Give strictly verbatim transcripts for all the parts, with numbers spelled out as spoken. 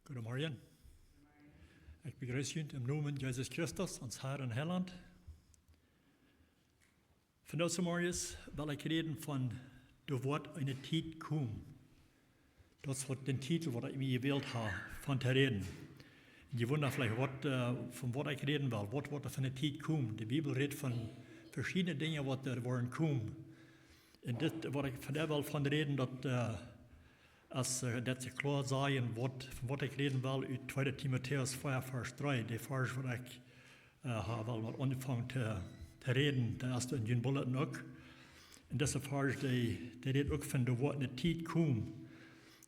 Goodemorjen. Ekj bejreess junt em Nomen Jesus Christus, ons Herr un Heilaunt. Vondoag zemorjes well ekj räden von, doa woat eene Tiet komen. Daut es waut dän Titel, waut ekj mie jewält hab, von to räden. Un jie wundren veleicht, waut, äh, von waut ekj räden well. Waut woat doa fa eene Tiet komen? De Bibel rät von veschiedne Dinja, waut doa woaren komen. Un dit, waut ekj vondoag well von räden, daut, äh, aus, äh, daut see kloa sajen, waut, von waut ekj räden well, ut tweede Timotäus vea, Varsch dree, de Varsch, waut ekj, äh, hab aul mol aunjefongen to, to räden, dee es en june Bulletin uk. Un dise Varsch, dee, dee rät uk von, doa woat eene Tiet komen.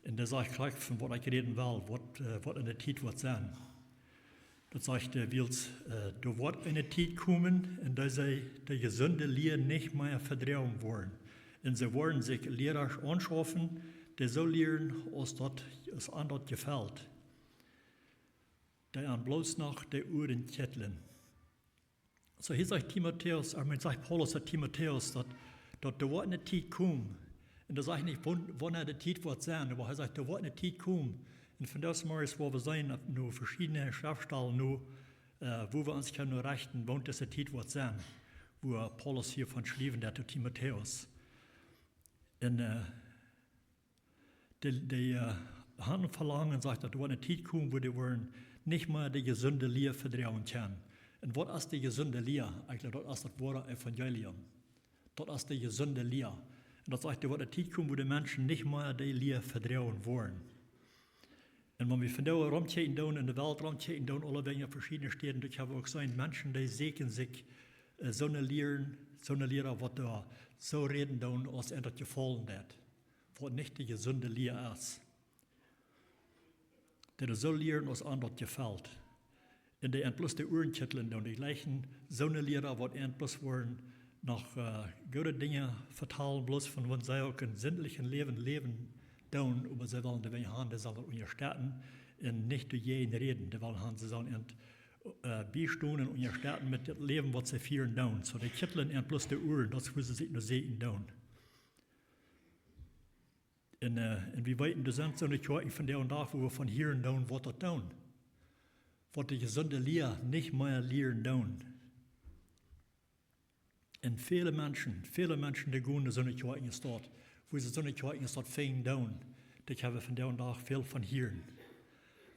Un dee sajcht krakjt von waut ekj räden well, waut, äh, waut eene Tiet woat sennen. Daut sajcht, äh, wiels, äh, doa woat eene Tiet komen, en dee see de jesunde Lia nich mea vedroagen woaren. Un see woaren sikj Liera aunschaufen, dee soo lieren, aus daut, aus an daut jefelt. Dee an bloos noch de Uaren kjitlen. Soo hia sajcht Timotäus, I mean, sajcht Paulus to Timotäus, daut, daut doa woat eene Tiet komen. Un daut sajcht nich, wan-, wanea de Tiet woat sennen, oba hee sajcht, doa woat eene Tiet komen. Un vondoag zemorjes woa wie seenen, daut nu veschiedne Schreftstalen nu, äh, wua wie ons kjennen rechten, wan dise Tiet woat sennen, wua Paulus hia von schriewen deed to Timotäus. Un, äh, de, de, äh, Haupt Velangen sajcht, daut doa woat eene Tiet komen, wua dee woaren nich mea de jesunde Lia vedroagen kjennen. Un waut es de jesunde Lia? Ekj jleew, daut es daut woare Evangelium. Daut es de jesunde Lia. Un daut sajcht, doa woat eene Tiet komen, wua de Menschen nich mea de Lia vedroagen woaren. Un wan wie vondoag romkjikjen doonen, en de Welt romkjikjen doonen, aulawäajen opp veschiedne Städen, doa kjenn wie uk seenen, Menschen, dee sieekjen sikj, äh, soone Lieren, soone Liera, waut doa soo räden doonen, aus an daut jefaulen deit. Waut nich de jesunde Lia es. Dee doa soo lieren, aus an daut jefelt. Un dee an bloos de Uaren kjitlen doonen. Dee jlikjen soone Liera, waut an bloos woaren noch, äh, goode Dinja vetalen, bloos von wan see uk en sindlichem Läwen läwen doonen, oba see wellen de Dinja han, dee sellen daut unjastetten un nich doajäajen räden. Dee wellen han, see sellen an, äh, biestonen un unjastetten met daut Läwen, waut see fieren doonen. Soo, dee kjitlen an bloos de Uaren, daut es, wua see sikj no sieekjen doonen. Un, äh, un wie weeten, doa sent soone Kjoakjen vondoag dän Dach, wua wie von hieren doonen, waut daut doonen. Waut de jesunde Lia nich mea lieren doonen. Un väle Menschen, väle Menschen, dee gonen no soone Kjoakjen staut, wua see soone Kjoakjen staut finjen doonen, doa kjenn wie vondoag dän Dach väl von hieren.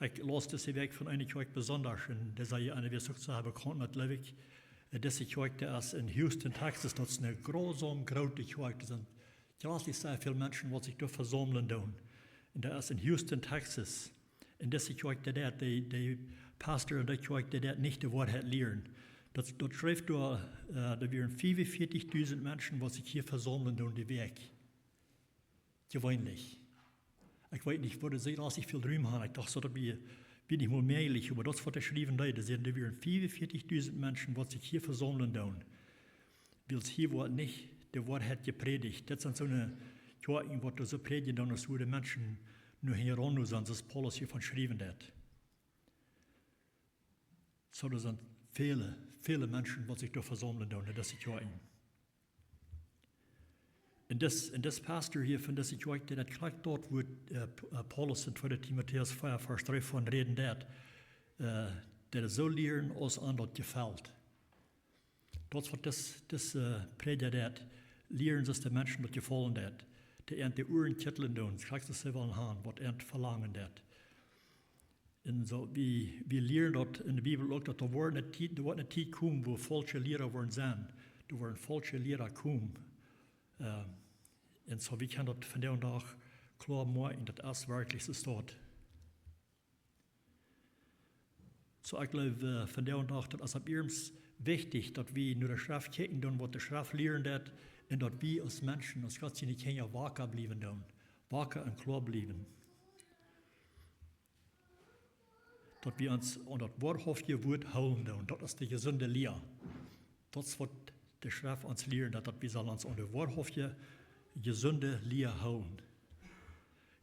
Ekj laus dise Wäakj von eene Kjoakj besonda, un dee säd, eena wia uk soo bekaunt, daut jleew ekj, äh, dise Kjoakj, dee es en Houston, Texas, daut es eene grausom groote Kjoakj, doa sent jreslich sea väl Menschen, waut sikj doa vesaumlen doonen. Un daut es en Houston, Texas. Un dise Kjoakj, dee, dee, dee Pastor en dee Kjoakj, dee deed nich de Woarheit lieren. Daut, daut schreef doa, äh, doa wieren fiefunvieetich dusent Menschen, waut sikj hia vesaumlen doonen de Wäakj. Jeweenlich. Ekj weet nich, woo dee soo jreslich väl Rum hauden. Ekj docht, soo daut wia, wia nich mol mäajlich, oba daut es waut hee schriewen deed. Doa säd, doa wieren fiefunvieetich dusent Menschen, waut sikj hia vesaumlen doonen. Wiels hia woat nich de Woarheit jeprädicht. Daut sent soone Kjoakjen, waut doa soo prädjen doonen, aus wudden Menschen no hinjaraun no sennen, soo aus Paulus hia von schriewen deed. Soo, doa sent väle, väle Menschen, waut sikj doa vesaumlen doonen, en dise Kjoakjen. Un dis, un dis Pastor hia von dise Kjoakj, dee daut krakjt daut, wua, äh, P-, äh, Paulus en tweede Timotäus vea, Varsch dree von räden deed, äh, dee soo lieren, aus an daut jefelt. Daut es waut dis, dis, äh, Prädja deed, lieren, soo aus de Menschen daut jefaulen deed. Dee an de Uaren kjitlen doonen, krakjt soo aus see wellen han, waut an velangen deed. Un soo, wie, wie lieren daut en de Bibel uk, daut doa woat eene Tiet, doa woat eene Tiet komen, wua faulsche Liera woaren sennen. Doa woaren faulsche Liera komen. Äh, un soo, wie kjennen daut vondoag dän Dach kloa moaken, daut es werkjlich soo daut. Soo, ekj jleew, äh, vondoag dän Dach, daut es opp ieescht wichtich, daut wie no de Schreft kjikjen doonen, waut de Schreft lieren deed, un daut wie aus Menschen, aus Gott siene Kjinja, waka bliewen doonen. Waka un kloa bliewen. Daut wie ons aun daut woarhauftje Wuat hoolen doonen. Daut es de jesunde Lia. Daut es waut de Schreft ons lieren deit, daut wie sellen ons aun de woarhauftje, jesunde Lia hoolen.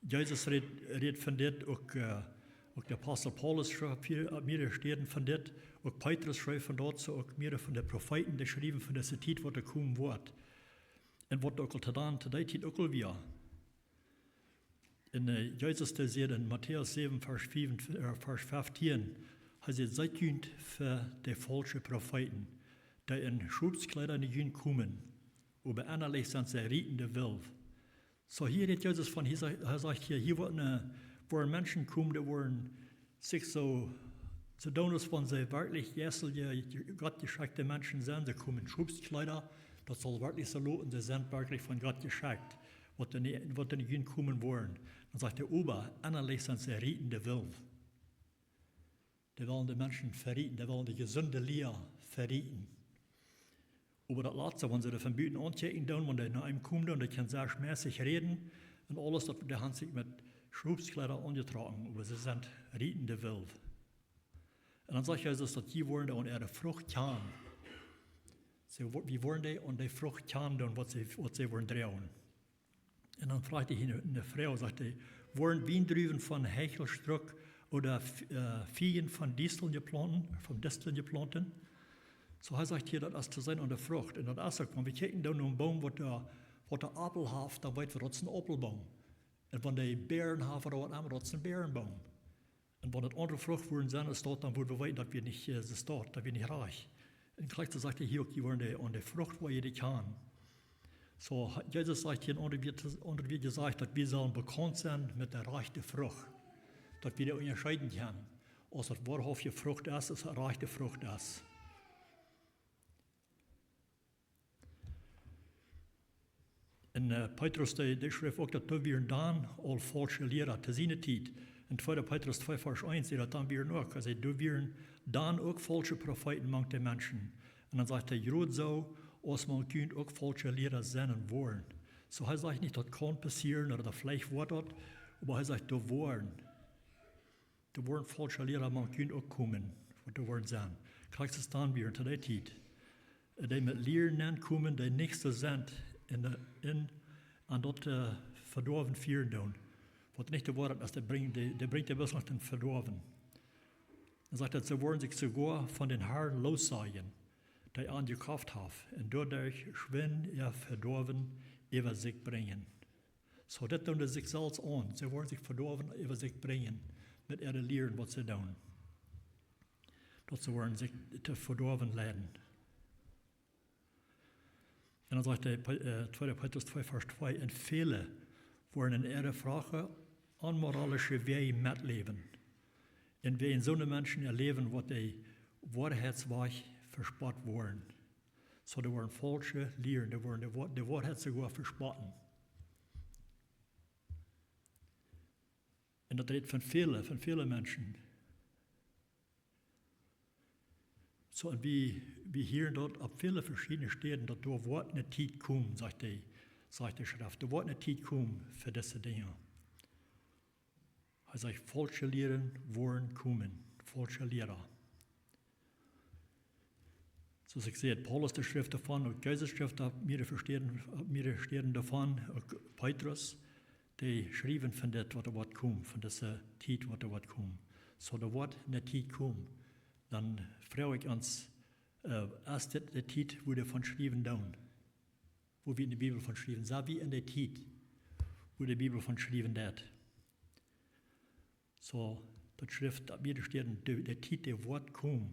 Jesus rät, rät von dit, uk, äh, uk de Apostel Paulus schreef hia, äh, mierere Städen von dit, uk Petrus schreef von daut, soo uk mierere von de Profeeten, dee schriewen von dise Tiet, waut doa komen woat. Un waut uk aul to dän, to dee Tiet uk aul wia. Un, äh, Jesus, dee säd en Matäus säwen, Varsch fief, äh, Varsch feftieen, hee säd: "Seet junt fa de faulsche Profeeten, dee en Schopskjleeda no junt komen, oba ennalich sent see rietende Wilw." Soo, hia rät Jesus von, hee sa-, hee sajcht hia, hia woaren, äh, woaren Menschen komen, dee woaren sikj soo, soo doonen, aus wan see werkjlich jeistelje, gottjeschekjte Menschen sent. See komen en Schopskjleeda, daut saul werkjlich soo loten, see sent werkjlich von Gott jeschekjt, waut doa, waut doa no junt komen woaren. Dan sajcht hee: "Oba ennalich sent see rietende Wilw." Dee wellen de Menschen verieten, dee wellen de jesunde Lia verieten. Oba daut latste, wan see doa von buten aunkjikjen doonen, wan dee no eenem komen doonen, dee kjennen sea schmässich räden un aules, daut, dee han sikj met Schopskjleeda aunjetrocken, oba see sent rietende Wilw. Un dan sajcht Jesus, daut jie woaren dee aun äare Frucht kjanen. See wo-, wie woaren dee aun de Frucht kjanen doonen, waut see, waut see woaren droagen. Un dan fruach hee ne, ne Froag, sajcht hee: "Woaren Wiendruwen von Hechelstruck ooda F-, äh, Fiegen von Disteln jeplaunt, von Disteln jeplaunt?" Soo, hee sajcht hia, daut es to seenen aun de Frucht. Un daut es uk, wan wie kjikjen dan no een Boom, waut doa, waut doa Aupel haft, dan weet wie, daut es een Aupelboom. Un wan dee Bäaren haft ooda waut emma, daut es een Bäarenboom. Un wan daut aundre Frucht woaren sennen, es daut, dan woa wie weeten, daut wie nich, äh, es daut, daut wie nich rajcht. Un jlikj sajcht hee hia uk, jie woaren dee, aun de Frucht woa jie dee kjanen. Soo, ha-, Jesus sajcht hia en aundre Wieed, aundre Wieed jesajcht, daut wie sellen bekaunt sennen met de rajchte Frucht. Daut wie dee unjascheeden kjennen, aus daut woarhauftje Frucht es, aus daut rajchte Frucht es. Un, äh, Petrus, dee, dee schreef uk, daut doa wieren dan aul faulsche Liera to siene Tiet. En tweede Petrus twee Varsch eent sajcht daut, dan wieren uk, hee sajcht, doa wieren dan uk faulsche Profeeten mank de Menschen. Un dan sajcht hee: "Jrod soo aus mank junt uk faulsche Liera sennen woaren." Soo, hee sajcht nich, daut kaun passieren ooda daut veleicht woat daut, oba hee sajcht, doa woaren. Doa woaren faulsche Liera mank junt uk komen, waut doa woaren sennen. Krakjt soo aus dan wieren to dee Tiet. Äh, dee met Lieren nenkomen, dee nich soo sent un, äh, un aun daut, äh, Vedoawen fieren doonen. Waut nich de Woarheit es, dee brinjt, dee, dee brinjt dee bloos no daut Vedoawen. Dan sajcht hee: "See woaren sikj soogoa von dän Harn lossajen, dee an jekoft haft, un doaderch schwind äa Vedoawen äwa sikj brinjen." Soo, daut doonen see sikj selfst aun. See woaren sikj Vedoawen äwa sikj brinjen met äare Lieren, waut see doonen. Daut see woaren sikj to Vedoawen leiden. Un dan sajcht hee, Pe-, äh, tweede Petrus twee Varsch twee: "Un väle woaren en äare froache, onmoralische Wäaj metläwen. Un wäajen soone Menschen äa Läwen woat de Woarheitswajch vespott woaren." Soo, dee woaren faulsche Lieren, dee woaren de Woa-, de Woarheit soogoa vespotten. Un daut rät von väle, von väle Menschen. Soo, un wie, wie hieren daut opp väle veschiedne Städen, daut doa woat ne Tiet komen, sajcht de, sajcht de Schreft. Doa woat ne Tiet komen fa dise Dinja. Hee sajcht, faulsche Lieren woaren komen, faulsche Liera. Soo aus ekj säd, Paulus, dee schrift doavon, uk Jesus schrift opp mearere Städen, opp mearere Städen doavon, uk Petrus, dee schriewen von dit, waut doa woat komen, von dise Tiet, waut doa woat komen. Soo, doa woat ne Tiet komen. Dan froag ekj ons, äh, es dit de Tiet, wua dee von schriewen doonen? Wua wie en de Bibel von schriewen? Sent wie en de Tiet, wua de Bibel von schriewen deit? Soo, daut schrift, daut wie doa steit, de, de Tiet, dee woat komen.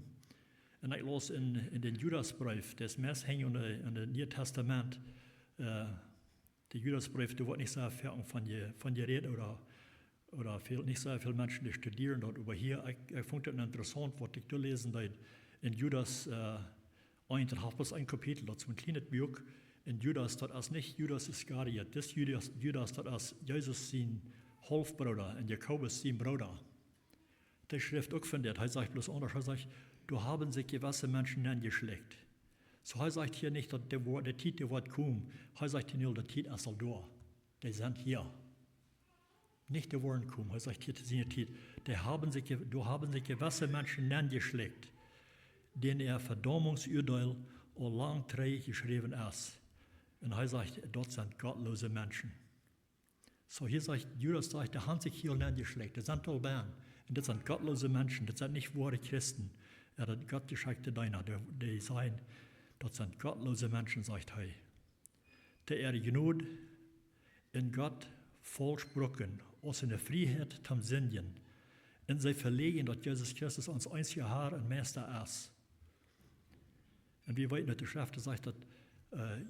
Un ekj laus en, en dän Judasbreef, dee es meist henjen aun de, aun daut Niee Tastament, äh, de Judasbreef, doa woat nich soo väl von je-, von jerät ooda, ooda väl, nich soo väl Menschen, dee studieren daut. Oba hia, ekj, ekj funk daut interessaunt, waut ekj doa läsen deed en Judas, äh, eent, daut haft bloos een Kapitel, daut es een kjlienet Buak. Un Judas, daut es nich Judas Iskariot. Dis Judas, Judas, daut es Jesus sien Haulfbrooda un Jakobus sien Brooda. Dee schrift uk von dit. Hee sajcht bloos aundasch. Hee sajcht, doa haben sikj jewesse Menschen nenjeschlikjt. Soo, hee sajcht hia nich, daut de Wo-, de Tiet, dee woat komen. Hee sajcht hia nich, de Tiet es aul doa. Dee sent hia. Nich dee woaren komen, hee sajcht hia to siene Tiet. Dee haben sikj, doa haben sikj jewesse Menschen nenjeschlikjt, dän äa Vedaumungsuadeel aul lang trigj jeschräwen es. Un hee sajcht, daut sent gottloose Menschen. Soo, hia sajcht, Judas sajcht, dee haben sikj hia nenjeschlikjt, dee sent aul bennen. Un daut sent gottloose Menschen, daut sent nich woare Christen. Ea, daut gottjeschekjte Deena, dee, dee sajen, daut sent gottloose Menschen, sajcht hee. Dee äare Jnod un Gott faulsch brucken, aus eene Frieheit toom sindjen. Un see veläajnen, daut Jesus Christus ons eensja Har un Meista es. Un wie weeten, daut de Schreft sajcht, daut, äh,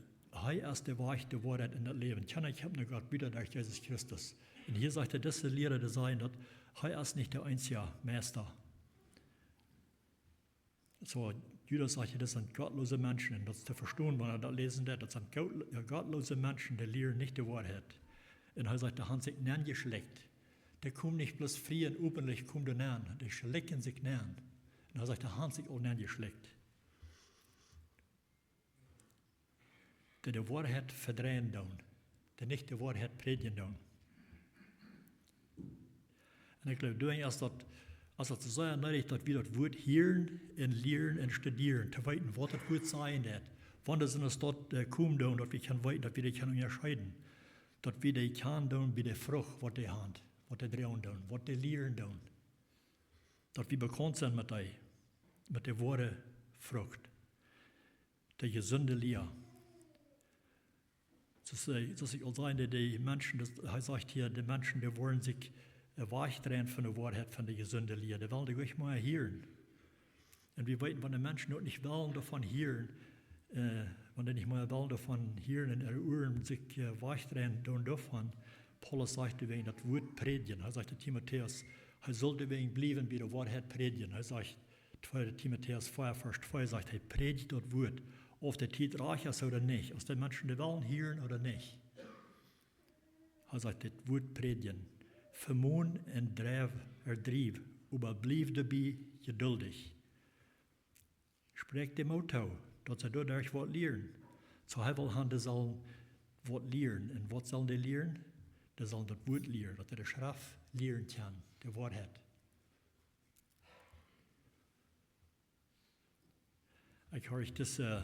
hee es de Wajch, de Woarheit un daut Läwen. Kjeena kjemt no Gott buta derch Jesus Christus. Un hia sajcht hee, dise Liera, dee sajen, daut hee es nich de eensja Meista. Soo, Judas sajcht, daut sent gottlose Menschen. Un daut es to vestonen, wan eena daut läsen deit, daut sent gott-, jo, gottlose Menschen, dee lieren nich de Woarheit. Un hee sajcht, dee han sikj nenjeschlekjt. Dee komen nich bloos frie un openlich, komen dee nen. Dee schlekjen sikj nen. Un hee sajcht, dee han sikj aul nenjeschlekjt. Dee de Woarheit vedreien doonen, dee nich de Woarheit prädjen doonen. Un ekj jleew, doawäajen es daut, es daut sea needich, daut wie daut Wuat hieren un lieren un studieren, to weeten, waut daut Wuat sajen deit. Wan dee sent, es daut, äh, komen doonen, daut wie kjennen weeten, daut wie dee kjennen unjascheeden. Daut wie dee kjanen doonen bie de Frucht, waut dee han, waut dee droagen doonen, waut dee lieren doonen. Daut wie bekaunt sent met dee, met de woare Frucht, de jesunde Lia. Soo aus, äh, soo aus ekj aul säd, dee, dee Menschen, daut, hee sajcht hia, dee Menschen, dee woaren sikj, äh, wajchdreien von de Woarheit, von de jesunde Lia. Dee wellen dee nich mea hieren. Un wie weeten, wan de Menschen uk nich wellen doavon hieren, äh, wan dee nich mea wellen doavon hieren un äare Uaren sikj, äh, wajchdreien doonen doavon, Paulus sajcht, wäajen daut Wuat prädjen. Hee sajcht to Timotäus, hee saul doawäajen bliewen, bie de Woarheit prädjen. Hee sajcht, tweede Timotäus vea, Varsch twee sajcht, hee prädjt daut Wuat. Auf de Tiet rajcht es ooda nich, auf de Menschen dee wellen hieren ooda nich. Hee sajcht, daut Wuat prädjen. Vemon un driew, erdriew, oba bliew doabie jeduldich. Spräakj dee Moot too, daut see doaderch waut lieren. Soo hee well han, dee sellen waut lieren. Un waut sellen dee lieren? Dee sellen daut Wuat lieren, daut see de Schreft lieren kjennen, de Woarheit. Ekj horcht dise,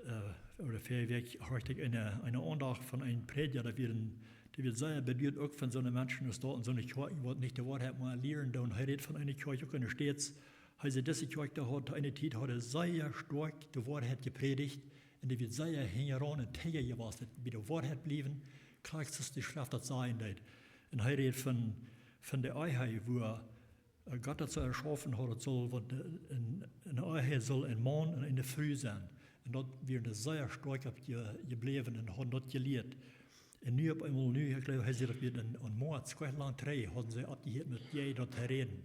äh, ooda väa Wäakj horcht ekj eene, eene Aundacht von een Prädja, dee wia een, dee wia sea beduat uk von soone Menschen, aus doa en soone Kjoakj, waut nich de Woarheit mea lieren doonen. Hee räd von eene Kjoakj uk enne States. Hee säd, dise Kjoakj, dee haud, enne Tiet haud see sea stoakj de Woarheit jeprädicht. Un dee wia sea hinjaraun un traa jewast, daut bie de Woarheit bliewen, krakjt soo aus de Schreft daut sajen deed. Un hee räd von, von de Ehe, woo äh, Gott daut soo erschaufen haud, daut sull, waut, äh, een, eene Ehe sull een Maun un eene Fru sennen. Un daut wia eene sea stoakje opp je-, jebläwen un hauden daut jelieet. Un nu opp eemol, nu, ekj jleew, hee säd daut wia een, een Moat, krakjt lang trigj, hauden see oppjehieet met jäajen daut to räden.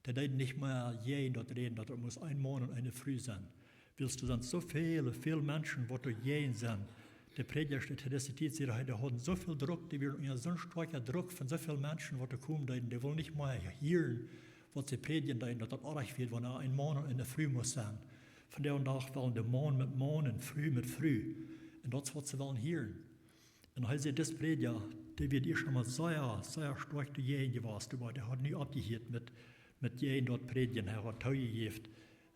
Dee deeden nich mea jäajen daut räden, daut et must een Maun un eene Fru sennen. Wiels doa sent soo väl, väl Menschen, waut doa jäajen sent. De Prädjasch to dise Tiet, säd hee, dee hauden soo väl Druck, dee wieren unja soon stoakja Druck von soo väl Menschen, waut doa komen deeden, dee wullen nich mea hieren, waut see prädjen deeden, daut daut oajch wia, wan een Maun un eene Fru must sennen. Vondoag dän Dach wellen de Maun met Maun un Fru met Fru. Un daut es, waut see wellen hieren. Un hee säd, dis Prädja, dee wia ieescht emol sea, sea stoakj doajäajen jewast, oba dee haud nu oppjehieet met, met jäajen daut prädjen. Hee haud toojejäft,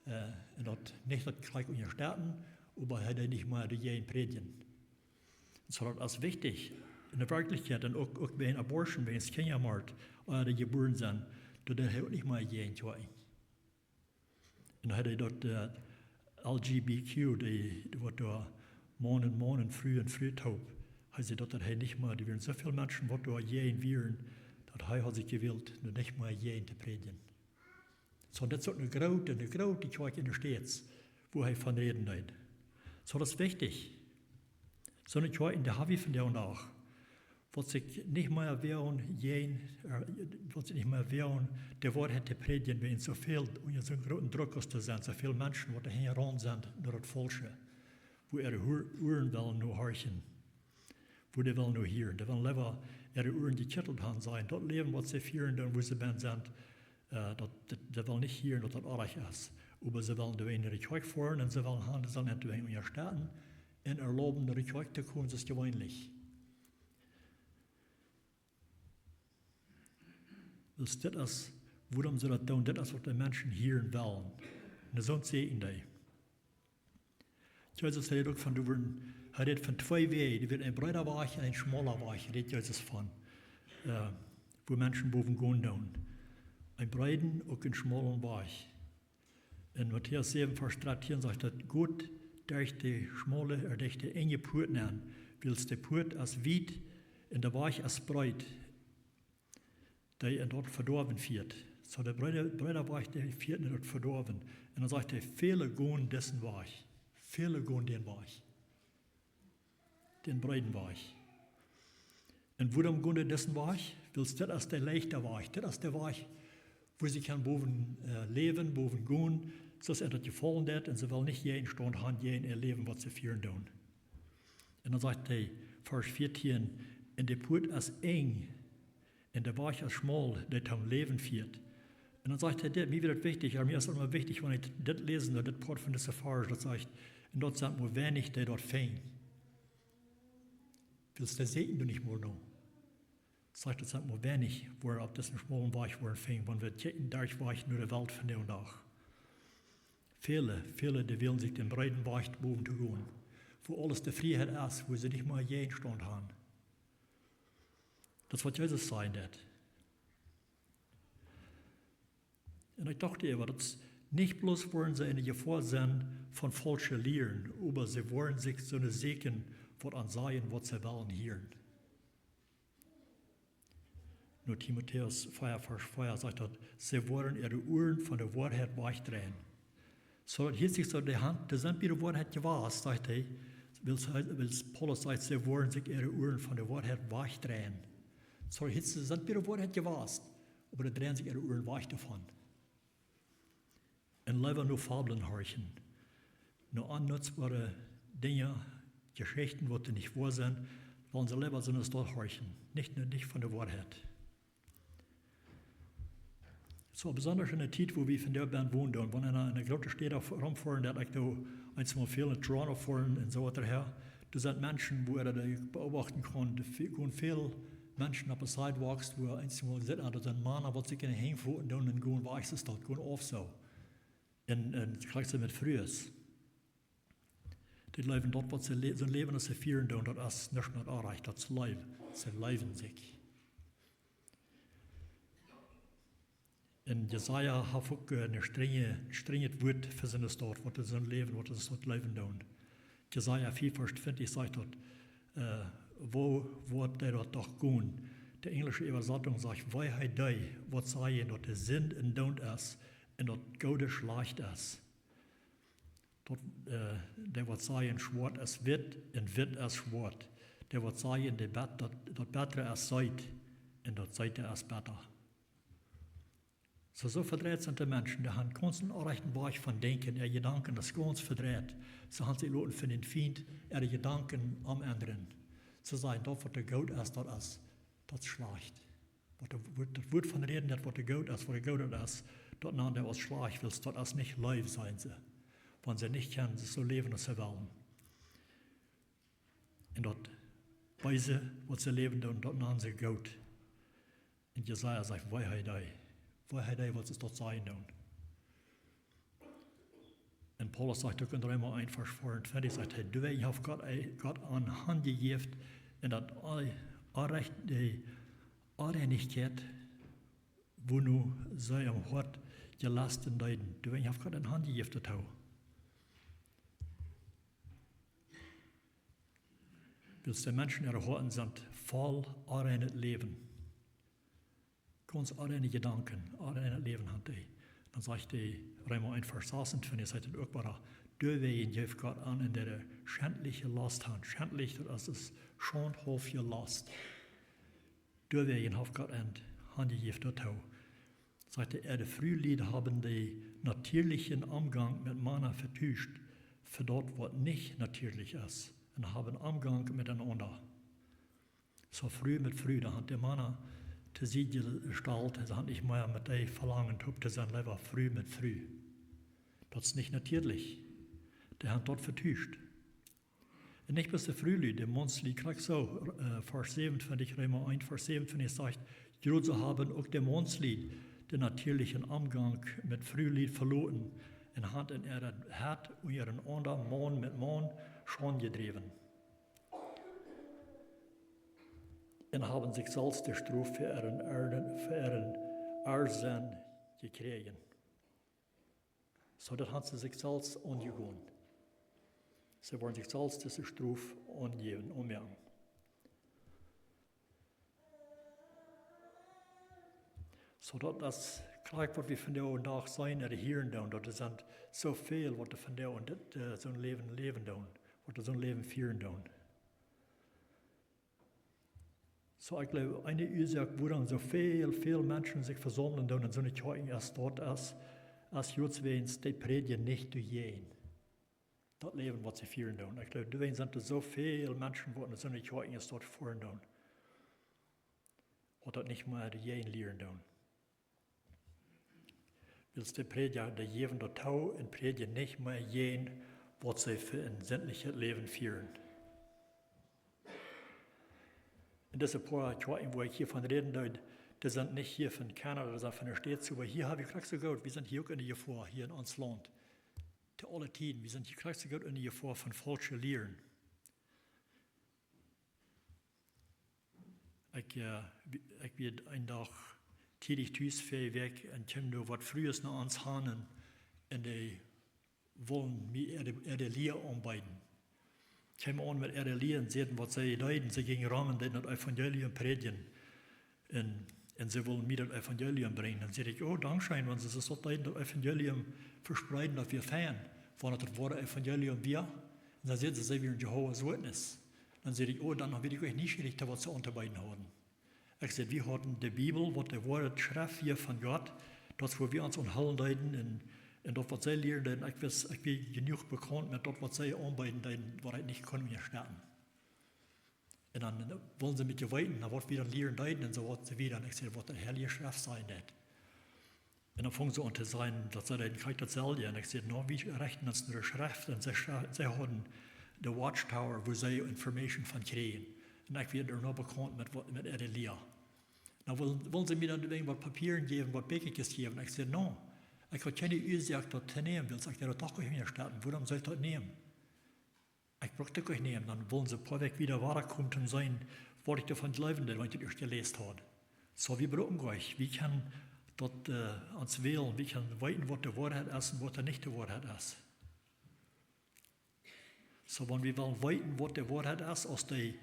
äh, un daut nich daut krakjt unjasteten, oba hee deed nich mea doajäajen prädjen. Soo daut es wichtich, enne Werkjlichkjeit, un uk, uk bie een Abortion, bie een Kjinjamort, äh, dee jebuaren sent, doa deed hee uk nich mea jäajen kjoakjen. Un hee deed daut, äh, L G B Q, dee, dee waut doa Maun un Maun un Fru un Fru toop. Hee säd daut, daut hee nich mea, doa wieren soo väl Menschen, waut doajäajen wieren, daut hee haud sikj jewält, nu nich mea jäajen to prädjen. Soo, daut es uk eene groote, eene groote Kjoakj enne States, wua hee von räden deed. Soo, daut es wichtich. Soone Kjoakjen, dee hab wie vondoag dän Dach. Waut sikj nich mea woagen, jäajen, äh, waut sikj nich mea woagen, de Woarheit to prädjen, wiels soo väl, unja soon grooten Druck aus doa sent, soo väl Menschen, waut doa hinjaraun sent, no daut Faulsche, wua äare Hu-, Uaren wellen no horchen, wua dee wellen no hieren. Dee wellen leewa äare Uaren jekjittelt haben, sajen, daut Läwen, waut see fieren doonen, wua see bennen sent, äh, daut, daut, dee wellen nich hieren, daut daut oajch es. Oba see wellen doa en de Kjoakj foaren un see wellen haben, see sellen doa unjasteten un erlauben, no de Kjoakj to komen, soo aus jeweenlich. Dus dit es, wuarom see daut doonen, dit es, waut de Menschen hieren wellen. Un soo sent see en dee. Jesus räd uk von, doa wieren, hee räd von twee Wäaj, doa wia een breeda Wajch un een schmaula Wajch, räd Jesus von, äh, wua Menschen bowen gonen doonen. Een breeden, uk een schmaula Wajch. En Matäus säwen, Varsch dartieen sajcht daut: "Got derch de schmaule, ooda derch de enje Puat nenn, wiels de Puat es wiet Un de Wajch es breet, dee en daut Vedoawen fieet. Soo de breede, breede Wajch, dee fieet en daut Vedoawen. Un dan sajcht hee, väle gonen disen Wajch. Väle gonen dän Wajch. Dän breeden Wajch. Un wuarom gonen dee disen Wajch? Wiels dit es de leichta Wajch. Dit es de Wajch, wua see kjennen bowen, äh, läwen, bowen gonen, soo aus an daut jefollen deit, un see wellen nich Jäajenstaunt haben, jäajen äa Läwen, waut see fieren doonen. Un dan sajcht hee, Varsch vieetieen, un de Puat es enj, un de Wajch es schmaul, dee toom Läwen fieet. Un dan sajcht hee dit, mie wia daut wichtich, oba mie es daut emma wichtich, wan ekj dit läs, daut dit Poat von dise Varsch, daut sajcht, un daut sent mau weinich, dee daut finjen. Wiels dee sieekjen doa nich mol no. Sajcht, daut sent mau weinich, waut opp disen schmaulen Wajch woaren finjen, wan wie kjikjen derch Wajch no de Welt vondoag. Väle, väle, dee wellen sikj dän breeden Wajch bowen to gonen, wua aules de Frieheit es, wua see nich mea Jäajenstaunt haben. Daut es, waut Jesus sajen deed. Un ekj docht äwa, daut nich bloos woaren see enne Jefoa sennen von faulsche Lieren, oba see woaren sikj soone sieekjen, waut an sajen, waut see wellen hieren. No Timotäus vea, Varsch vea sajcht daut, see woaren äare Uaren von de Woarheit wajchdreien. Soo daut hieet sikj soo, dee han, dee sent bie de Woarheit jewast, sajcht hee, wiels, wiels Paulus sajcht, see woaren sikj äare Uaren von de Woarheit wajchdreien. Soo daut hieet, see sent bie de Woarheit jewast, oba dee dreien sikj äare Uaren wajch doavon. Un leewa no Fabeln horchen, no onnutzboare Dinja, Jeschichten, waut nich woa sent, wellen see leewa soo aus daut horchen, nich, nich von de Woarheit. Soo besonda enne Tiet, wua wie vondoag wonen doonen, wan eena en de groote Städa romfoaren deit, ekj doo eenjemol väl en Toronto foaren un soo waut doahäa, doa sent Menschen, wua eena dee beobachten kaun, dee ve-, gonen väl Menschen oppe sidewalks, wua eenjemol sitten, daut sent Mana, waut sikj enne Henj foten doonen un gonen wajch, es daut gonen auf soo. Un, un jlikj soo met Frues. Dee jleewen daut, waut see le-, soon Läwen aus see fieren doonen, daut es nuscht met onrajcht, daut es Leew. See leewen sikj. Un Jesaja haft uk, äh, een strenje, strenjet Wuat fa soone Staut, waut dee soon Läwen, waut dee soon Läwen doonen. Jesaja vea Varsch twintich sajcht daut, äh, woo woat dee daut doch gonen? De enjelsche Äwasatunk sajcht, wee es dee, waut sajcht, daut de Sind een Doont es un daut Goodet schlajcht es. Daut, äh, dee waut sajen, schwoat es witt un witt es schwoat. Dee waut sajen, de bet-, daut, daut bettre es seet un daut seete es betta. Soo, soo vedreit sent de Menschen, dee han gaunz een onrajchten Wajch von denkjen, äare Jedanken es gaunz vedreit. See han sikj loten von dän Fient äare Jedanken omendren. See sajen, daut waut goot es, daut es, daut es schlajcht. Waut de Wuat, daut Wuat von räden, daut waut goot es, waut goot es, daut nanen dee aus schlajcht, wiels daut es nich Leew, sajen see. Wan see nich kjennen, see soo läwen aus see wellen. Un daut Beese, waut see läwen doonen, daut nanen see goot. Un Jesaja sajcht, wee es dee? Wee es dee, waut see daut sajen doonen? Un Paulus sajcht uk en Reema eent Varsch veeauntwintich, sajcht hee, doawäajen haft Gott, Gott an hanjejäft un daut Ore-, Orrajcht-, de Onreinichkjeit, wua nu see em Hoat jelasten deeden. Doawäajen haft Gott an hanjejäft doatoo. Wiels de Menschen äare Hoaten sent voll onreinet Läwen. Gaunz onreine Jedanken, onreinet Läwen han dee. Dan sajcht de Reema eent Varsch sasuntwintich, sajcht et uk wada, doawäajen jeef Gott an en dee schendliche Lost han. Schendlich, daut es, es schaundhaulwe Lost. Doawäajen haft Gott an hanjejäft doatoo. Sajcht hee, äare Frulied haben dän natieelichen Omgank met Mana vetuscht, fa daut waut nich natieelich es, un haben Omgank met enaunda. Soo Fru met Fru, doa han de Mana to Sied jestalt, see han nich mea met dee Velangen toop to sennen, leewa Fru met Fru. Daut es nich natieelich. Dee han daut vetuscht. Un nich bloos de Frulied, de Maunslüd krakjt soo, äh, Varsch säwenuntwintich, Reema eent, Varsch säwenuntwintich sajcht, jrod soo haben uk de Maunslüd dän natieelichen Omgank met Frulied veloten un han en äa Hoat unjarenaunda Maun met Maun Schaund jedräwen. Un haben sikj selfst de Strof fa äaren Erden, fa äaren Errsen jekjräajen. Soo, daut han see sikj selfst aunjegonen. See woaren sikj selfst dise Strof aunjäwen, aunmoaken. Soo daut es krakjt waut wie vondoag dän Dach seenen un hieren doonen, daut doa sent soo väl waut doa vondoag en dit, äh, soon Läwen läwen doonen, waut doa soon Läwen fieren doonen. Soo, ekj jleew, eene Uasoak wuarom soo väl, väl Menschen sikj vesaumlen doonen en soone Kjoakjen es daut es, es jrods wäajens dee Prädja nich doajäajen daut Läwen waut see fieren doonen. Ekj jleew, doawäajen sent doa soo väl Menschen waut en soone Kjoakjen es daut foaren doonen, waut daut nich mea doajäajen lieren doonen. Wiels dee Prädja, dee jäwen daut too un prädjen nich mea jäajen waut see fa een sintlichet Läwen fieren. En dise poa Kjoakjen, wua ekj hia von räden deed, dee sent nich hia von Kanada, dee sent von de States, oba hia hab wie krakjt soo goot, wie sent hia uk en de Jefoa, hia en ons Launt, to aule Tieden, wie sent hia krakjt soo goot en de Jefoa von faulsche Lieren. Ekj, äh, wie-, ekj wia een Dach tiedich tus, väaje Wäakj, un kjeem doa waut Frues no ons han un dee wullen mie äare, äare Lia aunbeeden. Kjeemen aun met äare Lia un säden waut see deeden, see jinjen rom un deeden daut Evangelium prädjen. Un, un see wullen mie daut Evangelium brinjen. Dan säd ekj: "Oh, dankscheen, wan see daut deeden, daut Evangelium vespreeden, daut wia fein, wan daut daut woare Evangelium wia." Un dan säden see, see wieren Jehova's Witness. Dan säd ekj: "Oh, dan wia ekj uk nieschierich, waut see auntobeeden hauden." Ekj säd: "Wie hauden de Bibel, waut de Woarheit Schreft wia von Gott, daut wua wie ons aunhoolen deeden un, un daut waut see lieren deeden, ekj wist, ekj wia jenuach bekaunt met daut waut see aunbeeden deeden, waut ekj nich kunn unjastetten." Un dan wullen see mie weeten, na, waut wie dan lieren deeden un soo waut, soo wieda. Un ekj säd: "Waut de Heilje Schreft sajen deit." Un dan fungen see aun to sajen, daut see deeden krakjt daut selwje. Un ekj säd: "No, wie rechten ons no de Schreft." Un see schre-, see hauden de Watchtower, wua see Information von kjrieejen. Un ekj wia doano bekaunt met waut, met äare Lia. Dan wullen, wullen see mie dan wäajen waut Papieren jäwen, waut Bieekjes jäwen. Ekj säd: "No, ekj haud kjeene Uasoak daut to nämen, wiels ekj deed daut doch nich unjastetten. Wuarom sull ekj daut nämen? Ekj bruck daut nich nämen." Dan wullen see poa Wäakj wieda wada komen un sajen, waut ekj doavon jleewen deed, wan ekj daut ieescht jeläst haud. Soo, wie brucken nich, wie kjennen daut, äh, ons wälen, wie kjennen weeten, waut de Woarheit es un waut nich de Woarheit es. Soo, wan wie wellen weeten, waut de Woarheit es, aus dee,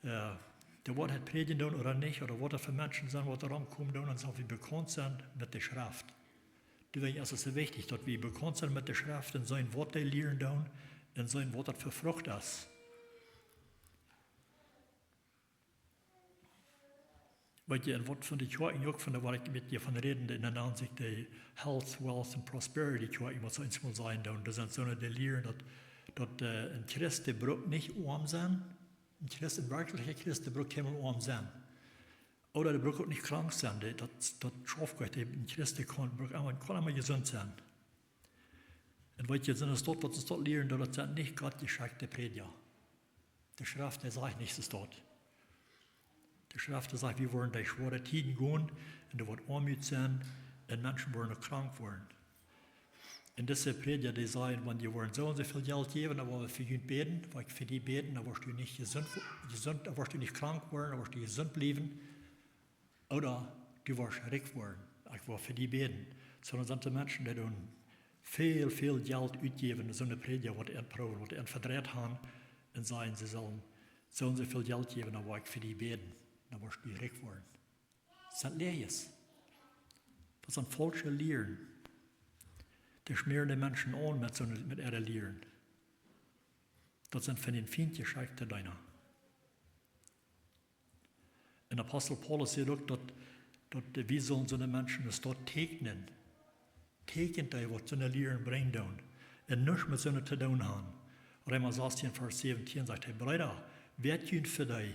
äh, de Woarheit prädjen doonen ooda nich, ooda waut daut fa Menschen sent, waut doa romkomen doonen, dan sell wie bekaunt sennen met de Schreft. Doawäajen es et soo wichtich, daut wie bekaunt sent met de Schreft un seenen, waut dee lieren doonen un seenen, waut daut fa Frucht es. Weet jie, un waut von de Kjoakjen uk, von de, waut ekj met jie von räden, dee nanen sikj de Health, Wealth and Prosperity Kjoakjen, waut see eensmol sajen doonen. Doa sent soone, dee lieren daut, daut, äh, een Christ, dee bruck nich oam sennen. Een Christ, een werkjlicha Christ, dee bruck kjeenmol oam sennen. Ooda dee bruck uk nich krank sennen. Dee, daut, daut schauft nich, dee, een Christ, dee kaun, bruck emma, kaun emma jesunt sennen. Un weet jie, sent es daut, waut see daut lieren, daut sent nich Gott jeschekjte Prädja. De Schreft, dee sajcht nich soo daut. De Schreft, dee sajcht, wie woaren derch schwoare Tieden gonen un doa woat Oamoot sennen un Menschen woaren krank woaren. Un dise Prädja, dee sajen, wan jie woaren soo un soo väl Jelt jäwen, dan woa wie fa junt bäden, woa ekj fa die bäden, dan woascht du nich jesunt, jesunt, dan woascht du nich krank woaren, dan woascht du jesunt bliewen. Ooda du woascht rikj woaren, ekj woa fa die bäden. Sonda sent de Menschen, dee doonen väl, väl Jelt utjäwen, soone Prädja, waut an proowen, waut an vedreit han un sajen, see sellen soo un soo väl Jelt jäwen, dan woa ekj fa die bäden, dan woascht du rikj woaren. Daut sent Läajes. Daut sent faulsche Lieren. Dee schmäaren de Menschen aun met soone, met äare Lieren. Daut sent von dän Fient jeschekjte Deena. Un Apostel Paulus sajcht uk, daut, daut wie sellen soone Menschen es daut teekjnen. Teekjent dee, waut soone Lieren brinjen doonen. Un nuscht met soone to doonen han. Reema sastieen, Varsch säwentieen sajcht hee: "Breeda, woat junt fa dee."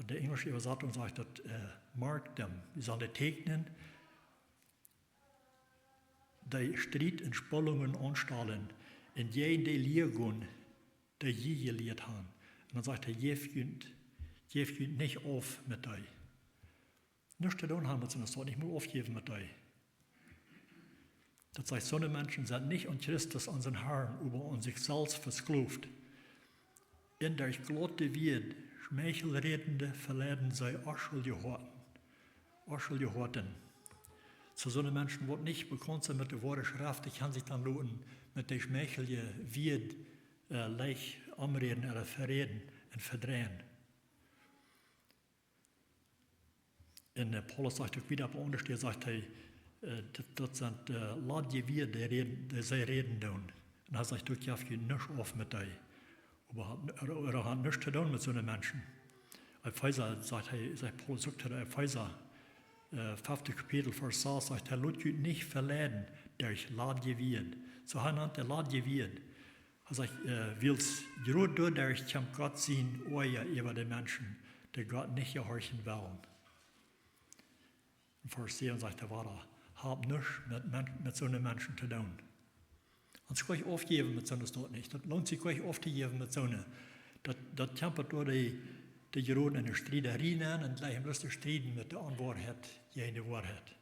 De enjelsche Äwasatunk sajcht daut, äh, "Mark them." Wie sellen dee teekjnen, dee Striet un Spaltungen aunstalen, un jäajen dee Lia gonen, dee jie jelieet han. Un dan sajcht hee: "Jäft junt, jäft junt nich auf met dee." Nuscht to doonen han met soone Sort, nich mol aufjäwen met dee. Daut sajcht, soone Menschen sent nich aun Christus, onsen Herrn, oba aun sikj selfst vesklooft. Un derch glaute Wieed, schmeichelrädende, veleiden see onschuldje Hoaten. Onschuldje Hoaten. Soo, soone Menschen, waut nich bekaunt sent met de woare Schreft, dee kjennen sikj dan loten met dee schmeichelje Wieed, äh, leicht aunräden ooda veräden un vedreien. Un, äh, Paulus sajcht uk wieda opp eene aundre Städ, sajcht hee, äh, daut, daut sent, äh, ladje Wieed, dee räden, dee see räden doonen. Un hee sajcht uk: "Jeft junt nuscht auf met dee." Oba haft, ooda, ooda haft nuscht to doonen met soone Menschen. Efeesa, sajcht hee, sajcht Paulus uk to de Efeesa, äh, fefte Kapitel, Varsch sas, sajcht hee: "Lot junt nich veleiden derch ladje Wieed." Soo hee nant dee ladje Wieed. Hee sajcht, äh, wiels jrod doaderch kjemt Gott sien Oaja äwa de Menschen, dee Gott nich jehorchen wellen. En Varsch säwen sajcht hee wada: "Haft nuscht met Men-, met soone Menschen to doonen." Ons kjeen aufjäwen met soone, daut nich. Daut loont sikj kjeen auftojäwen met soone. Daut, daut kjemt doa dee, dee jeroden en de Striederien un jlikj em Lust to strieden met de Onwoarheit jäajen de Woarheit.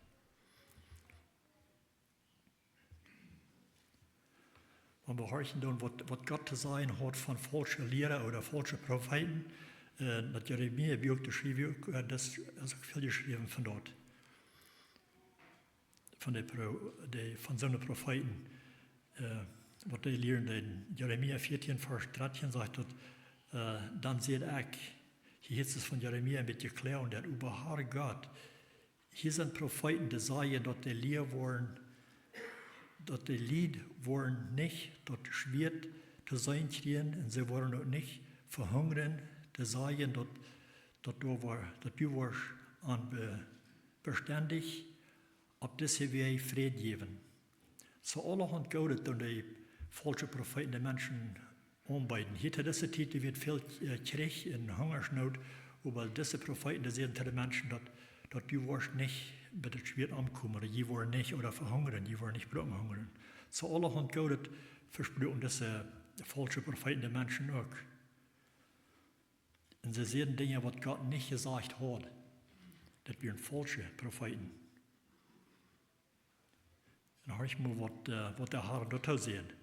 Wan wie horchen doonen, waut, waut Gott to sajen haft von faulsche Liera ooda faulsche Profeeten, äh, daut Jeremia Buak, daut schrift hee uk, äh, daut es uk väl jeschräwen von daut. Von de Pro-, de, von soone Profeeten, äh, waut dee lieren deeden. Jeremia vieetieen, Varsch dartieen sajcht daut, äh: "Dan säd ekj", hia es et von Jeremia een bät kjlea, "daut oba Herr Gott, hia sent Profeeten, dee sajen, daut de Lied woaren, daut de Lied woaren nich daut Schwieet to seenen kjrieen, un see woaren uk nich vehungren, dee sajen, daut, daut du woa-, daut du woascht an be-, bestendich opp dise Wäaj Fräd jäwen." Soo aulahaunt Goodet doonen dee faulsche Profeeten de Menschen aunbeeden. Hia to dise Tiet, doa wia väl, äh, Kjrich un Hungasnoot, oba dise Profeeten, dee säden to de Menschen daut, daut du woascht nich bie daut Schwieet omkomen, ooda jie woaren nich, ooda vehungren, jie woaren nich brucken hungren. Soo aulahaunt Goodet vespruaken dise faulsche Profeeten de Menschen uk. Un see säden Dinja, waut Gott nich jesajcht haud. Daut wieren faulsche Profeeten. Un horch mol, waut, äh, waut de Herr doatoo säd.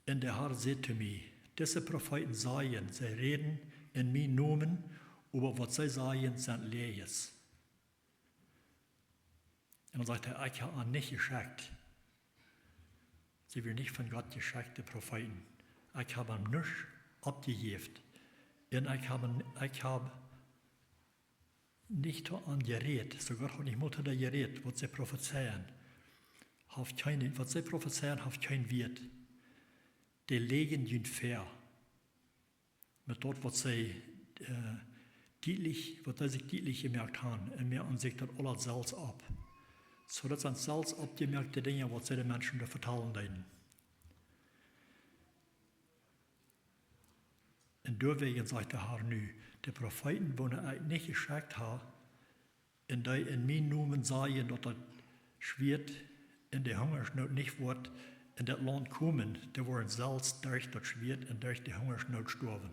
Un de Herr säd to mie: "Dise Profeeten sajen, see räden en mienen Nomen, oba waut see sajen, sent Läajes." Un dan sajcht hee: "Ekj hab an nich jeschekjt." See wieren nich von Gott jeschekjte Profeeten. "Ekj hab an nuscht oppjejäft. Un ekj hab an, ekj hab nich to an jerät." Soo Gott haud nich mol to dee jerät, waut see profezeien. Haft kjeen, waut see profezeien, haft kjeen Wieet. Dee läajen junt väa. Met daut, waut see, äh, dietlich, waut see sikj dietlich jemoakt haben, un moaken sikj daut aula selfst opp. Soo daut sent selfst oppjemoakte Dinja, waut see de Menschen doa vetalen deeden. Un doawäajen sajcht de Herr nu: "De Profeeten, woone ekj nich jeschekjt hab, un dee en mienen Nomen sajen, daut daut Schwieet un de Hungasnoot nich woat en daut Launt komen, dee woaren selfst derch daut Schwieet un derch de Hungasnoot stoawen."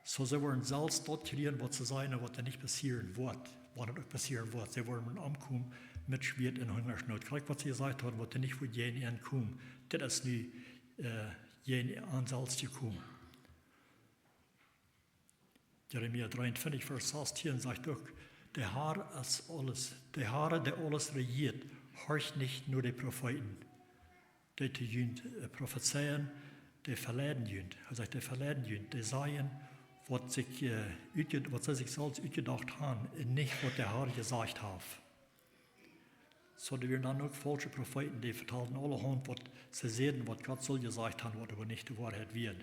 Soo, see woaren selfst daut kjrieen, waut see sajen, waut doa nich passieren woat, wan et uk passieren woat. See woaren omkomen met Schwieet un Hungasnoot. Krakjt waut see jesajcht hauden, waut doa nich wudd jäajen an komen. Dit es nu, äh, jäajen an selfst jekomen. Jeremia dreeuntwintich, Varsch sastieen sajcht uk: "De Herr es aules, de Herr, dee aules rejieet, horcht nich no de Profeeten, dee to junt, äh, profezeien, dee veleiden junt." Hee sajcht, dee veleiden junt, dee sajen, waut sikj, äh, utje-, waut see sikj selfst utjedocht haben un nich, waut de Herr jesajcht haft. Soo, doa wieren dan uk faulsche Profeeten, dee vetalden aulahaunt, waut see säden, waut Gott sull jesajcht haben, waut oba nich de Woarheit wia.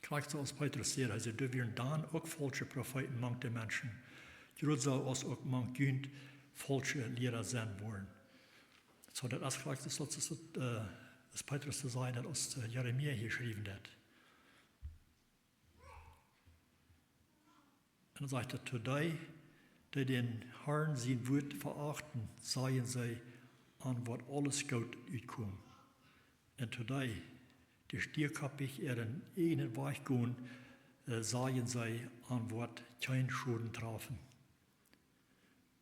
Krakjt soo aus Petrus säd, hee säd, doa wieren dan uk faulsche Profeeten mank de Menschen. Jrod soo aus uk mank junt faulsche Liera sennen woaren. Soo, daut es krakjt soo aus, äh, aus Petrus to sajen, daut aus, äh, Jeremia hia jeschräwen haft. Un dan sajcht et: "To dee, dee dän Herrn sien Wuat veachten, sajen see, an woat aules goot utkomen. Un to dee, dee stiekoppich äaren ieejnen Wajch gonen, äh, sajen see, an woat kjeen Schoden trafen."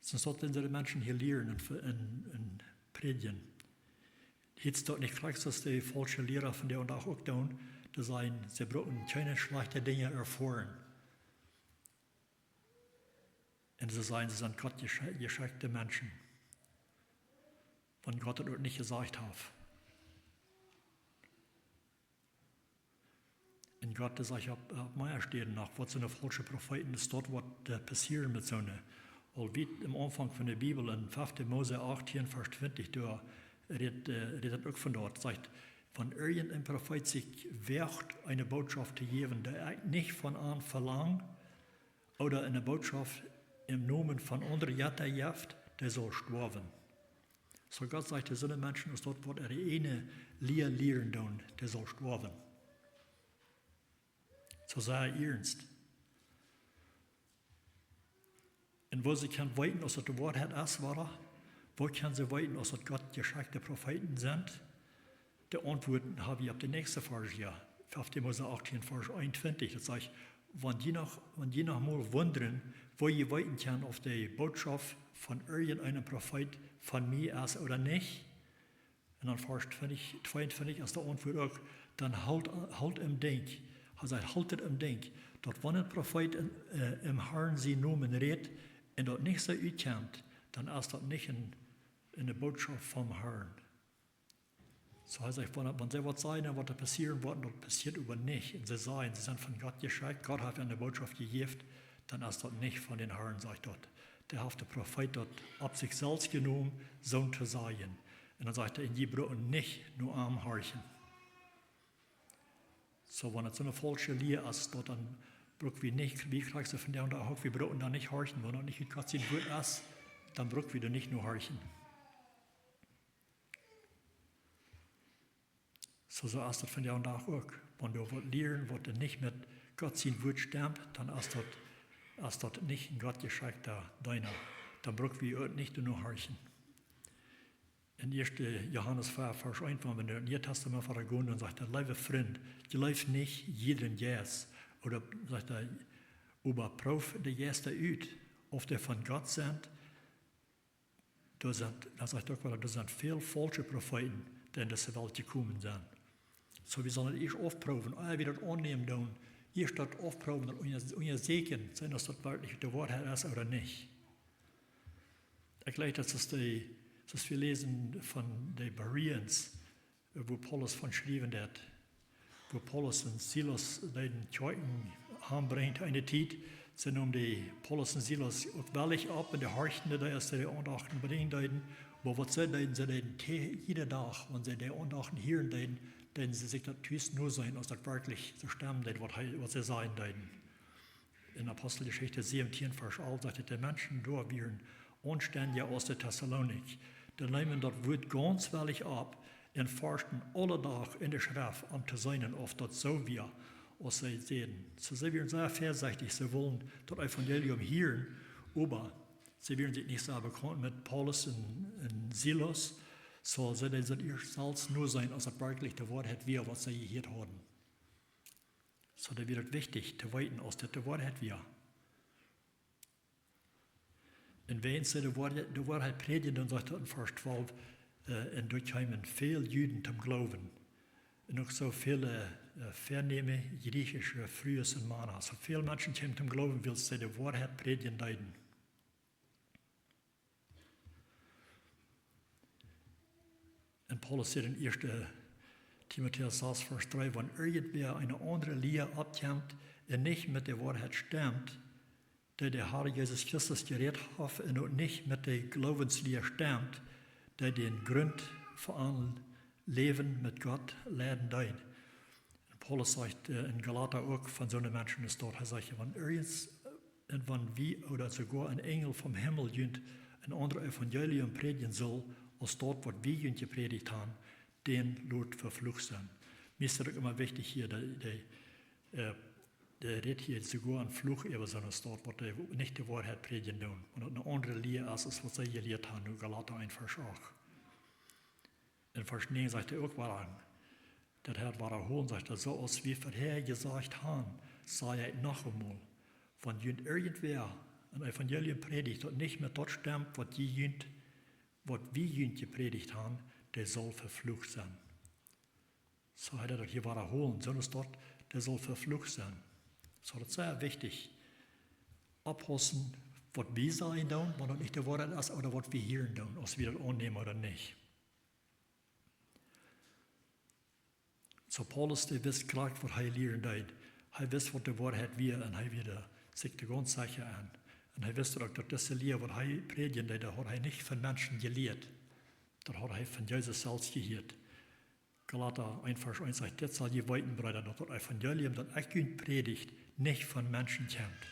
Soo daut dee de Menschen hia lieren un ve-, un, un prädjen. Hia es daut nich krakjt soo aus de faulsche Liera von vondoag uk doonen, dee sajen, see brucken kjeene schlajchte Dinja erfoaren. Un see sajen, see sent Gott jesche-, jeschekjte Menschen, wan Gott daut uk nich jesajcht haft. Un Gott, dee sajcht opp, opp mea Städen noch, waut soone faulsche Profeeten, daut daut woat, äh, passieren met soone. Aul wiet aum Aunfank von de Bibel, en fefte Mose achtieen, Varsch twintich, doa rät, äh, rät daut uk von doa. Sajcht: Wan irjent een Profeet sikj woagt, eene Bootschoft to jäwen, dee ekj nich von an velang, ooda eene Bootschoft em Nomen von aundre Jetta jeft, dee saul stoawen. Soo Gott sajcht to soone Menschen, aus daut waut äare ieejne Lia lieren doonen, dee saul stoawen. Soo sea iernst. Un woo see kjennen weeten, aus daut de Woarheit es, woo, woo kjennen see weeten, aus daut Gott jeschekjte Profeeten sent? De Auntwuat hab wie opp de näakjste Varsch, jo. Fefte Mose achtieen, Varsch eenuntwintich. Daut sajcht: Wan jie noch, wan jie noch mol wundren, woo jie weeten kjennen, auf de Bootschoft von irjent eenen Profeet von mie es ooda nich, un dan Varsch twintich, tweeuntwintich, aus de Auntwuat uk, dan hoolt, hoolt em Denkj, hee sajcht, hoolt et em Denkj, daut wan een Profeet en, äh, em Harn sienen Nomen rät un daut nich soo utkjemt, dan es daut nich een, eene Bootschoft vom Harn. Soo hee sajcht, wan, wan see waut sajen, waut doa passieren woat, daut passieet oba nich. Un see sajen, see sent von Gott jeschekjt, Gott haft an de Bootschoft jejäft, dan es daut nich von dän Harn, sajcht daut. Dee haft de Profeet daut opp sikj selfst jenomen, soont to sajen. Un dan sajcht hee, un jie bruken nich no am horchen. Soo, wan et soone faulsche Lia es, daut dan bruk wie nich, wie krakjt soo vondoag dän Dach uk, wie bruken dan nich horchen, wan daut nich ut Gott sien Wuat es, dan bruk wie doa nich no horchen. Soo, soo es daut vondoag dän Dach uk. Wan doa waut lieren, waut doa nich met Gott sien Wuat stemt, dan es daut, es daut nich een Gott jeschekjta Deena. Dan bruk wie uk nich doa no horchen. En ieeschte Johanes fiew, Varsch eent, wan wie no daut Niee Tastament wieda gonen, dan sajcht hee: Leewe Frind, jleeft nich jiedren Jeist, ooda sajcht hee, äwaprooft de Jeista ut, auf dee von Gott sent. Doa sent, dan sajcht hee uk wada, doa sent väl faulsche Profeeten, dee en dise Welt jekomen sent. Soo, wie sellen et ieescht aufproowen, ea wie daut aunnämen doonen, ieescht daut aufproowen, daut unja-, unjasieekjen, seenen aus daut werkjlich de Woarheit es ooda nich. Ekj jleich, daut es dee, soo aus wie läsen von de Bereans, äh, wua Paulus von schriewen deed, wua Paulus un Silas deeden Kjoakjen aunbrinjen enne Tiet. See neemen dee Paulus un Silas uk wellich opp un dee horchten dee, aus see de Aundachten brinjen deeden. Oba waut see deeden, see deeden kje-, jieda Dach, wan see de Aundachten hieren deeden, deeden see sikj daut tus noseenen, aus daut werkjlich soo stemmen deed, waut hee, waut see sajen deeden. En Aposteljeschicht säwentieen, Varsch alf sajcht et: De Menschen doa wieren aunstendja aus de Tessalonicha. Dee neemen daut Wuat gaunz wellich opp un forschten aule Doag en de Schreft, om to seenen, auf daut soo wia, aus see säden. Soo, see wieren sea väasechtich, see wullen daut Evangelium hieren, oba see wieren sikj nich sea bekaunt met Paulus un, un Silas. Soo, see deeden daut ieescht selfst noseenen, aus daut werkjlich de Woarheit wia, waut see jehieet hauden. Soo, dan wia et wichtich to weeten, aus dit de Woarheit wia. Un wan see de Woarheit, de Woarheit prädjen, dan sajcht et en Varsch twalf, äh, un doa kjeemen väl Juden toom Gloowen. Un uk soo väl, äh, väanäme griechische Frues un Mana. Soo väl Menschen kjeemen toom Gloowen, wiels see de Woarheit prädjen deeden. Un Paulus sajcht en ieeschte Timotäus sas, Varsch dree: Wan irjentwäa eene aundre Lia oppkjemt un nich met de Woarheit stemt, dee de Har Jesus Christus jerät haft, un uk nich met de Gloowenslia stemt, dee dän Grunt fa een Läwen met Gott läajen deed. Un Paulus sajcht, äh, en Galata uk von soone Menschen es daut. Hee sajcht, wan irjent, äh, un wan wie ooda soogoa een Enjel vom Himmel junt een aundret Evangelium prädjen sull, aus daut, waut wie junt jeprädicht haben, dän lot veflucht sennen. Mie es daut uk emma wichtich hia, dee, dee, äh, dee rät hia soogoa een Fluch äwa soone Staut, waut dee nich de Woarheit prädjen doonen. Wan daut eene aundre Lia es, aus waut see jelieet haben, nu Galata eent, Varsch acht. En Varsch näajen sajcht hee uk wada, daut hee wadaholt, sajcht hee: Soo aus wie verhäa jesajcht haben, saj ekj noch eemol: Wan junt irjentwäa een Evangelium prädicht, daut nich met daut stemt, waut jie junt, waut wie junt jeprädicht haben, dee saul veflucht sennen. Soo hee daut hia wadaholen, soone Staut, dee saul veflucht sennen. Soo, daut es sea wichtich. Oppaussen, waut wie sajen doonen, wan daut nich de Woarheit es, ooda waut wie hieren doonen, aus wie daut aunnämen ooda nich. Soo Paulus, dee wist krakjt, waut hee lieren deed. Hee wist, waut de Woarheit wia, un hee wia sikj doa gaunz secha aun. Un hee wist uk, daut dise Lia, waut hee prädjen deed, daut haud hee nich von Menschen jelieet. Daut haud hee von Jesus selfst jehieet. Galata eent Varsch eent sajcht: "Dit sell jie weeten, Breeda, daut daut Evangelium, daut ekj junt prädjd, nich von Menschen kjemt."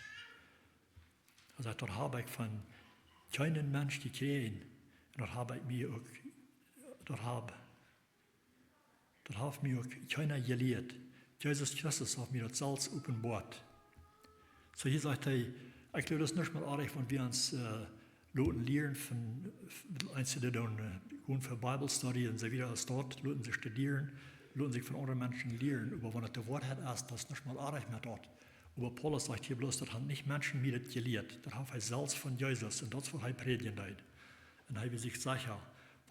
Hee sajcht: "Daut hab ekj von kjeenen Mensch jekjräajen. Un daut hab ekj mie uk, daut hab, daut haft mie uk kjeena jelieet. Jesus Christus haft mie daut selfst openboat." Soo hia sajcht hee, ekj jleew, daut es nuscht mol oajch, wan wie ons, äh, loten lieren von, von eenje, dee dan, äh, gonen fa Bible Study un soo wieda, aus daut, loten sikj studieren, loten sikj von aundre Menschen lieren, oba wan et de Woarheit es, daut es nuscht mol oajch met daut. Oba Paulus sajcht hia bloos, daut han nich Menschen mie daut jelieet, daut haft hee selfst von Jesus, un daut es, waut hee prädjen deed. Un hee wia sikj secha,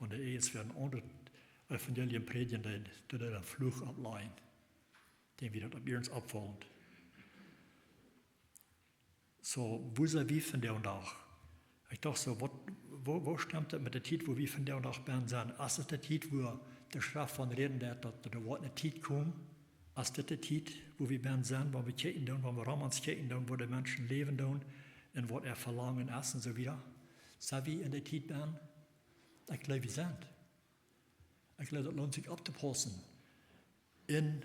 wan dee irjentwäa een aundret Evangelium prädjen deed, daut hee een Fluch oppläajen. Dän wia daut opp irjent oppfaulent. Soo, woo sent wie vondoag dän Dach? Ekj docht soo, waut, woo, woo stemt daut met de Tiet, woo wie vondoag dän Dach bennen sent? Es daut de Tiet, woo de Schreft von räden deed, daut, daut doa woat eene Tiet komen? Es dit de Tiet, woo wie bennen sent, wan wie kjikjen doonen, wan wie rom ons kjikjen doonen, woo de Menschen läwen doonen un waut äa Velangen es un soo wieda? Sent wie en de Tiet bennen? Ekj jleew, wie sent. Ekj jleew, daut loont sikj opptopaussen un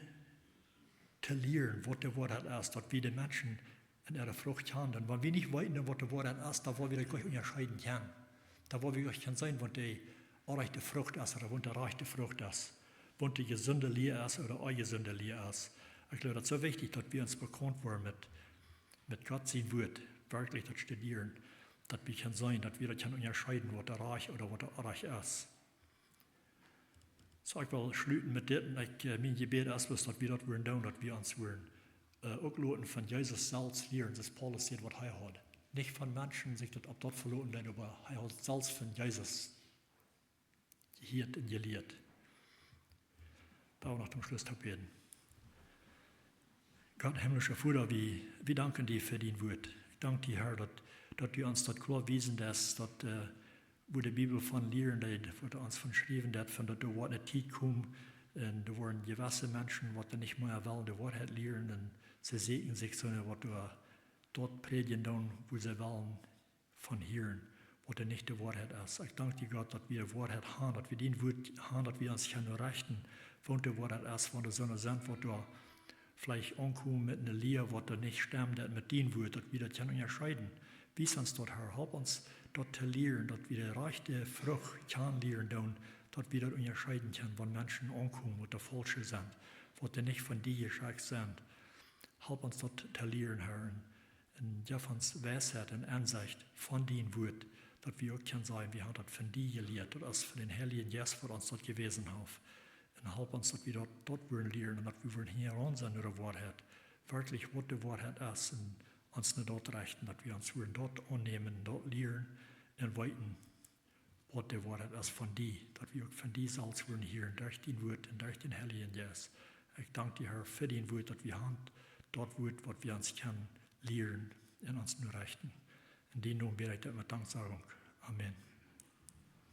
to lieren, waut de Woarheit es, daut wie de Menschen en äare Frucht kjanen. Wan wie nich weeten, waut de Woarheit es, dan woa wie daut nich unjascheeden kjennen. Dan woa wie nich kjennen seenen, waut de orrajchte Frucht es ooda waut de rajchte Frucht es, waut de jesunde Lia es ooda de onjesunde Lia es. Ekj jleew, daut es soo wichtich, daut wie ons bekaunt woaren met, met Gott sien Wuat, werkjlich daut studieren, daut wie kjennen seenen, daut wie daut kjennen unjascheeden, waut doa rajcht ooda waut doa orrajcht es. Soo, ekj well schluten met dit un ekj, äh, mien Jebäd es bloos, daut wie daut woaren doonen, daut wie ons woaren, äh, uk loten von Jesus selfst lieren, soo aus Paulus säd, waut hee haud. Nich von Menschen sikj daut opp daut veloten deed, oba hee haud selfst von Jesus jehieet un jelieet. Lot ons noch toom Schluss toop bäden. Gott, himmlischa Voda, wie, wie danken die fa dien Wuat. Ekj dank die, Herr, daut, daut du ons daut kloa wiesen deist, daut, äh, woo de Bibel von lieren deed, woo et ons von schriewen deed, von daut doa woat eene Tiet komen, un doa woaren jewesse Menschen, waut doa nich mea wellen de Woarheit lieren, un see sieekjen sikj soone, waut doa daut prädjen doonen, woo see wellen von hieren, waut doa nich de Woarheit es. Ekj dank die, Gott, daut wie de Woarheit haben, daut wie dien Wuat haben, daut wie ons kjennen rechten, waut de Woarheit es, wan doa soone sent, waut doa veleicht aunkomen met eene Lia, waut doa nich stemt met dien Wuat, daut wie daut kjennen unjascheeden. Wies ons daut, Herr, help ons daut to lieren, daut wie de rajchte Frucht kjennen lieren doonen, daut wie daut unjascheeden kjennen, wan Menschen aunkomen, waut doa faulsche sent, waut doa nich von die jeschekjt sent. Help ons daut to lieren, Herr, un, un jeff ons Weisheit un Ensecht von dien Wuat, daut wie uk kjennen sajen, wie haben daut von die jelieet, daut es von dän Heiljen Jeist, waut ons daut jewäsen haft. Un help ons, daut wie daut, daut woaren lieren un daut wie woaren hia aun sennen no de Woarheit. Werkjlich, waut de Woarheit es, un ons no daut rechten, daut wie ons woaren daut aunnämen, daut lieren un weeten, waut de Woarheit es von die, daut wie uk von die selfst woaren hieren, derch dien Wuat un derch dän Heiljen Jeist. Ekj dank die, Herr, fa dien Wuat, daut wie haben daut Wuat, waut wie ons kjennen lieren un ons no rechten. En dien Nomen bäd ekj dit met Danksagunk. Amen.